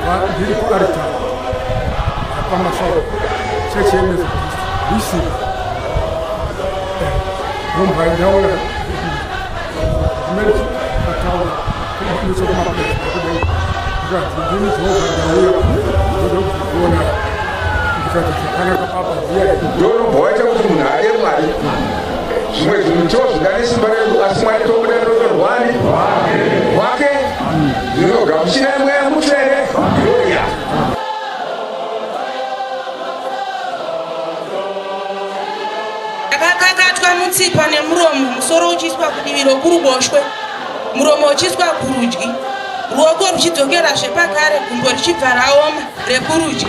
Ndiri kuaritari yapamasoro chechi yemethodist husiku ndombva ndaona zimene ataura nechokumapedza kudai ndikati ndini Jehovha ndauya ndoda kukuona. Ndikati zvakanaka baba, ziyai. Ndonobva waita kuti munhu ade Mwari. Zvimwe zvinhu to zvingane simba redu, asi Mwari tomuda rudo rwani rwake. Zvinogamuchirai Mweya Mutsvene. Haleluya. Akakakatwa mutsipa nemuromo, musoro uchiiswa kudivi rokuruboshwe, muromo uchiiswa kurudyi, ruoko ruchidzokerazve pakare, gumbo richibva raoma rekurudyi.